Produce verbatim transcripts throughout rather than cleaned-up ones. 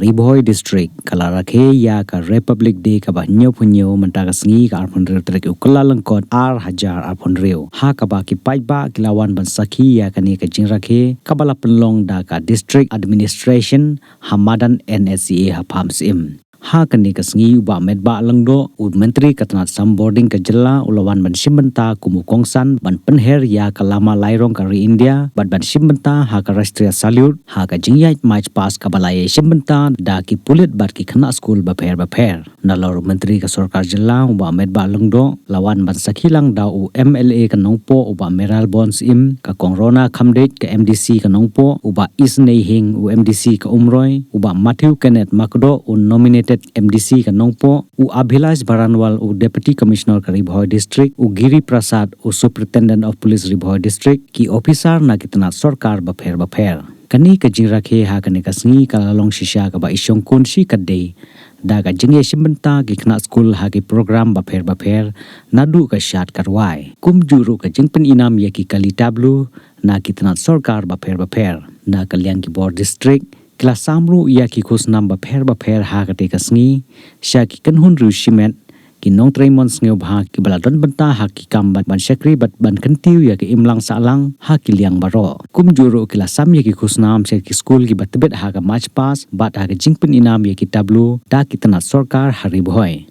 Ri Bhoi District ka la rakhe ïa ka Republic Day kaba hynñiewphew hynñiew mynta ka sngi ka arphew hynriew tarik u Kyllalyngkot ar hajar arphew hynriew, ha kaba ki paidbah ki la wan ban sakhi ïa kane ka jingrakhe kaba la pynlong da ka District Administration ha madan N S C A ha Pahamsyiem. Ha kane ka sngi u Bah Metbah Lyngdoh, u Myntri ka tnat sambording ka jylla, u la wan ban shim bynta kum u kongsan ban pynher ïa ka lama lairong ka ri India bad ban shim bynta ha ka Rashtriya Salute ha ka jingïaid March Past kaba la ïashim bynta da ki pulit bad ki khynnah skul bapher bapher. Nalor u Myntri ka Sorkar Jylla u Bah Metbah Lyngdoh la wan ban sakhi lang da u M L A ka Nongpoh u Bah Mayralborn Syiem, ka Kong Rona Khamdeit ka M D C ka Nongpoh, u Bah Isnei Hing u M D C ka Umroi, u Bah Matthew Kenneth Makdoh u nominated M D C ka Nongpoh, u Abhilash Baranwal u Deputy Commissioner ka Ri Bhoi District, u Giri Prasad u Superintendent of Police Ri Bhoi District, ki ophisar na ki tnat sorkar bapher bapher. Kane ka jingrakhe ha kane ka sngi ka la long shisha kaba i shongkun shi katdei da ka jingïashim bynta ki khynnah skul ha ki program bapher bapher naduh ka shad ka rwai. Kumjuh ruh ka jingpynïnam ïa ki kali tableau na ki tnat sorkar bapher bapher. Na ka liang ki bor district ki la sam ruh ïa ki khusnam bapher bapher ha kate ka sngi sha ki kynhun riewshimet, ki nongtrei mon sngewbha kiba la don bynta ha ki kam ban, ban shakri bad ban kyntiew ïa ka imlang sahlang ha ki liang baroh. Kumjuh ruh ki la sam ïa ki khusnam sha ki skul kiba tbit ha ka March Past bad ha ka jingpynïnam ïa ki tableau da ki tnat sorkar ha Ri Bhoi.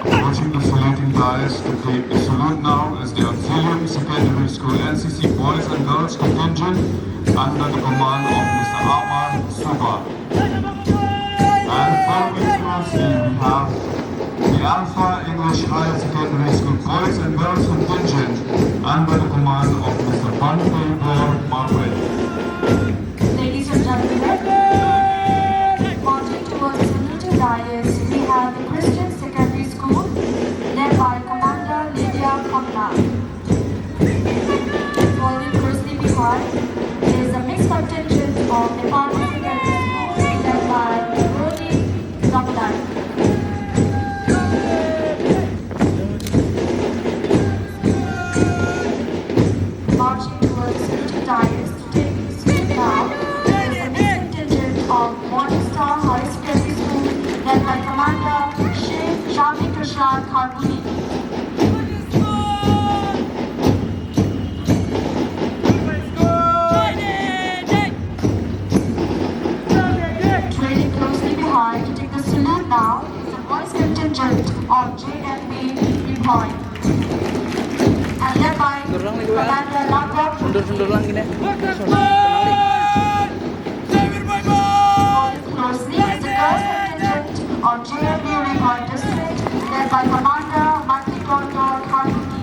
Approaching the saluting dais to take the salute now is the Auxilium Secondary School N C C Boys and Girls Contingent under the command of Mister Amar Suba. And following closely, we have the Alpha English Higher Secondary School Boys and Girls Contingent under the command of Mister Bante Bor Marwet. Ladies and gentlemen, marching towards the saluting dais, we have the Christian Secondary School, led by Commander Lydia Khamla. Following closely behind is a mixed contingent of the Nepali Secondary School, led by Rodi Nongdai. Marching towards the saluting dais to take the salute now is the mixed contingent of Morning Star Higher Secondary School, led by Commander Sheikh Shami Tushar Kharguni. Trailing closely behind to take the salute now is the boys contingent of J M B Ri Bhoi. And led by Commander Langok. Mundur, mundur lang gini. Closely is the girls contingent of J M B Ri Bhoi District, led by Commander Mati Kondor Kharguni.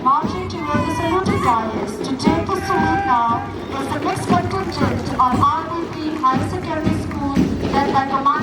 Marching toward the saluting dais to take the salute now is the mixed contingent of R V P Higher Secondary School, led by Commander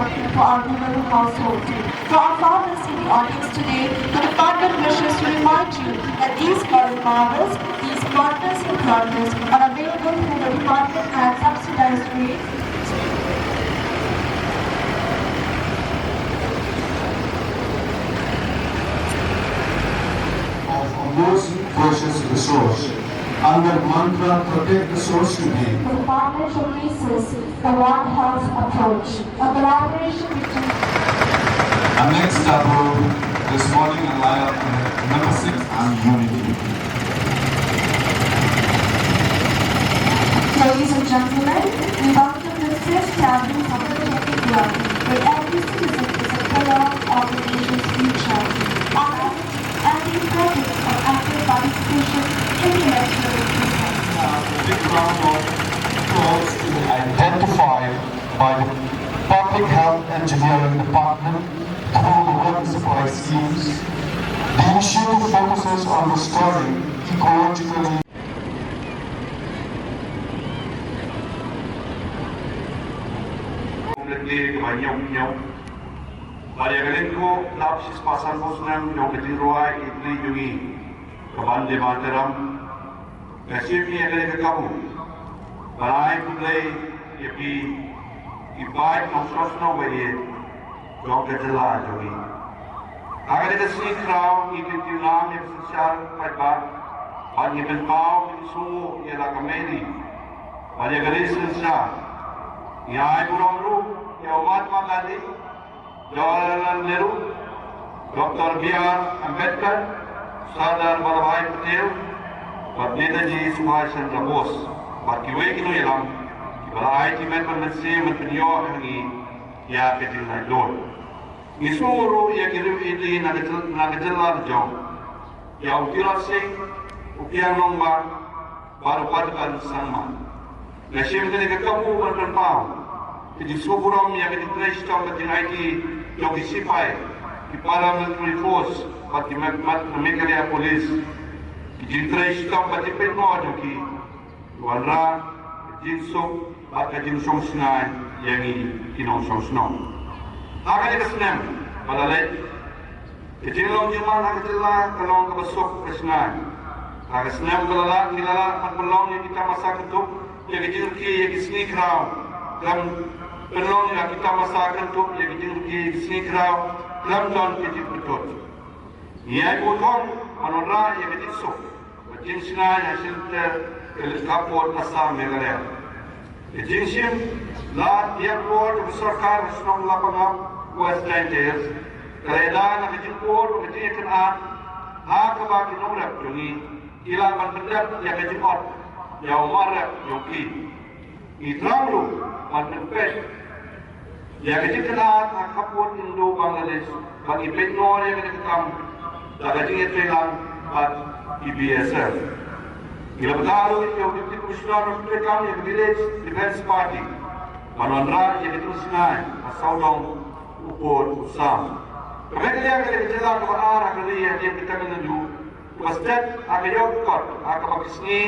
for our rural household. For our farmers in the audience today, the department wishes to remind you that these modern marvels, these partners in progress, are available through the department at subsidized rates. Of a most precious resource. Under mantra, protect the source you make. The department showcases the One Health approach, a collaboration between Our next tableau this morning in lineup number six and unity. Ladies and gentlemen, we welcome the fifth tableau from the Olympic Club, where every citizen is a pillar of the nation's future. Our and the importance of active participation in the electoral process. A big round of applause to the identified by the Public Health Engineering Department through the water supply schemes. The initiative focuses on restoring ecologically Bad ïa ka lyngkhuh dap shispah sanphew snem jong ka jingrwai ïeid ri jong ngi ka Vande Mataram, nga shim ïa kane ka kabu ban ai khublei ïa phi ki paid nongshong shnong ba ïeit jong ka jylla jong ngi. Ha kane ka sngi khraw ngi pynpaw ïa ka synshar paidbah bad ngi pynpaw pynshong ïa la ka mei bad ïa ka ri synshar. Ngi ai burom ruh ïa u Mahatma Gandhi, Jawaharlal Nehru, Doctor B R Ambedkar, Sardar Vallabhbhai Patel bad Netaji Subhash Chandra Bose bad kiwei ki nongïalam kiba la ai jingmut ban mynsiem ban pynïoh ha ngi ïa ka jinglaitluid. Ngi sngew ruh ïa ki riew ïeid ri na ka jyl-, na ka jylla la jong, ïa u Tirot Sing, u Kiang Nangbah bad u Padukan Sangma. Nga shim kane ka kabu ban pynpaw ka jingsngewburom ïa ka jingtrei shitom bad jingaiti jong ki sipai, ki Paramilitary Force bad ki Me-, bad ki Meghalaya Police. Ki jingtrei shitom bad jingpeit noh jong ki ki wanrah ka jingsuk bad ka jingshong shngaiñ ïa ngi ki nongshong shnong. Ha kane ka snem ba la leit, ka jinglong jingman ha ka jylla ka long kaba suk ka shngaiñ. Ha ka snem ba la leit ngi la lah ban pynlong ïa ki tamasa kyntup ïa ka jingrkhie ïa ki sngi khraw, khlem pynlong ïa ki tamasa kyntup ïa ka jingrkhie ïa ki sngi khraw khlem don ka jingpyntut. Ngi ïai buh thong ban wanrah ïa ka jingsuk bad jingshngaiñ ha shilynter ka leit ka pud Assam Meghalaya. Ka jingshim lad ïa ka por jong ka sorkar ha shnong Lapangap, West Jaintia Hills ka la ïada na ka jingpur bad ka jingïakynad ha kaba ki nongrep jong ngi ki lah ban pyndep ïa ka jingot ïa u mar rep jong ki. Ngi thrang ruh ban pynpeit ïa ka jingkynad ha ka pud Indo-Bangladesh bad ngi peit noh ïa kane ka kam da ka jingïatreilang bad ki B S F. Ngi la bynta ruh ïa u Deputy Commissioner of Trade kam ïa ka Village Defence Party ban wanrah ïa ka jingshngaiñ ha sawdong u pud u sam. Ka Meghalaya ka dei ka jylla kaba ar ha ka ri hadien ka Tamil Nadu. Kaba stet ha ka ïoh ka kot ha kaba ka sngi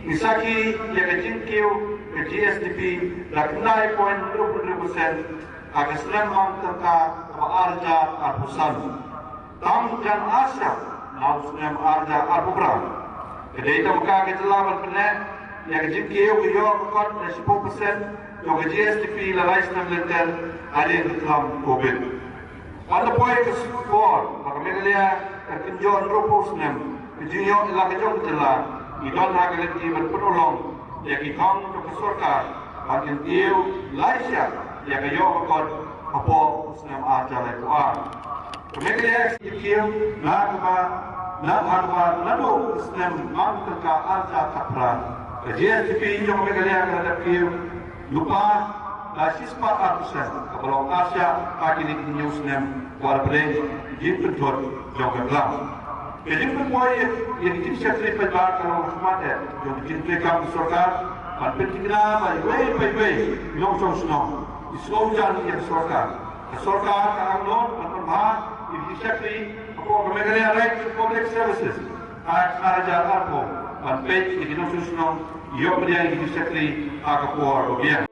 ngi sakhi ïa ka jingkiew ka G S D P da khyndai point hynriew hynriew percent ha ka snem mang tyngka kaba ar hajar arphew san. Tam jan ar shyiap na u snem ar hajar arphew phra. Ka dei tang ka jylla ban pyneh ïa ka jingkiew ka ïoh ka kot da shiphew percent jong ka G S D P la lai snem lynter hadien ka khlam Covid. Ban da poi ka por ba ka Meghalaya ka kynjoh hynriewphew snem ka jingïoh ïalam ka jong ka jylla, ngi don ha ka lynti ban pynurlong ïa ki thong jong ka sorkar ban kyntiew lai shyiap ïa ka ïoh ka kot hapoh u snem ar hajar laiphew ar. Ka Meghalaya ka kiew na kaba na ha kaba naduh u snem mang tyngka ar hajar khatphra ka G S D P jong ka Meghalaya ka la dep kiew lypa da shispah ar percent, kaba long ar shyiap ha kine ki hynñiew snem ba la pdeng jingpynthut jong ka khlam. Ka jingpynpoi ïa ki jingshakri paidbah ka long ha khmat eh jong ka jingtrei kam ka sorkar ban pynthikna ba iwei pa iwei ki nongshong shnong ki sngewjan ïa ka sorkar. Ka sorkar ka angnud ban pynbha ïa ki jingshakri hapoh ka Meghalaya Right to Public Services Act ar hajar arphew ban peit ïa ki nongshong shnong ïoh pdiang ïa ki jingshakri ha ka por ba biang.